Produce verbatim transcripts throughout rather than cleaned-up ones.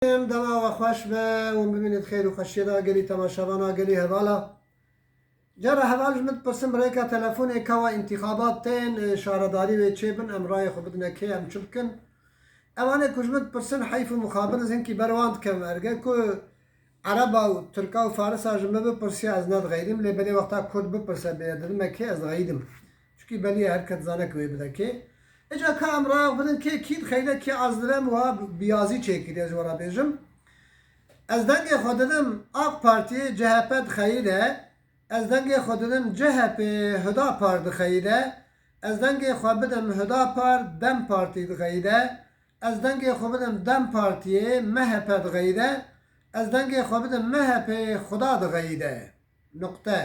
Dema we xweş be û bimînit xêr û xweşiyê de gelî temaşevana gelî hevala. Cara heval ji min dipirsin bi rêka telefonê ka we întîxabat tên, e, şaredarî wê çêbin, em rayê xwe bidine kê, em çi bikin? Evanê ku ji min dipirsin heyf û mixabin ez hinkî ber wan dikem erge ku Ereba û Tirka û Farisa ji min bipirsiya ez nedixeydim, lê belê wexta Kurd bipirse bê didime kê ez dixeydim. Çikî belî ye her kes dizane ku wê bide kê. Îca ka em raya xwe bidin kê kî dixeyde, kê az dibe, em wiha biyazî çêkiriye ji we re bêjim. Ez dengê xwe didim AK Partiyê, C H P dixeyide. Ez dengê xwe didim C H P, Hudapar dixeyide. Ez dengê xwe bidim Hudapar, DEM Partî dixeyide. Ez dengê xwe bidim DEM Partiyê, M H P dixeyide. Ez dengê xwe bidim M H P, Xuda dixeyide. Nuqte.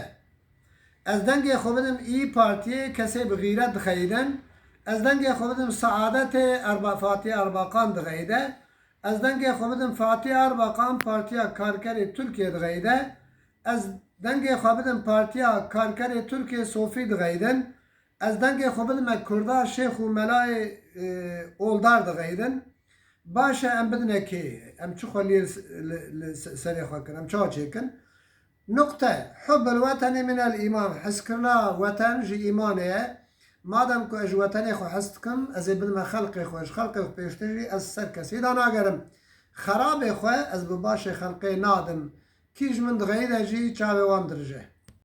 Ez dengê xwe bidim İYİ Partiyê, kesê bi xîret dixeyidin. Ez dengê xwe bidim Saadetê, Erba-, Fatiye Erbakan dixeyide. Ez dengê xwe bidim Fatiye Erbakan, Partiya Karkerê Tirkiyê dixeyide. Ez dengê xwe bidim Partiya Karkerê Tirkiyê, Sofî dixeyidin. Ez dengê xwe bidime Kurda, Şêx û Melayê, e, Oldar dixeyidin. Baş e, em bidine kê? Em çi xwe lê li, li se-, serê xwe kin? Em çawa çêkin? Nuqte. Hubbul wetenî minel îman. Hezkirina weten ji îmanê ye. Madem ku ez ji wetenê xwe hez dikim, ez ê bidime xelqê xwe. Ji xelqê xwe pêştir jî ez ser kesî de nagerim. Xerabê xwe ez bi başê xelqê nadim. Kî ji min dixeyide jî çavê wan dirije.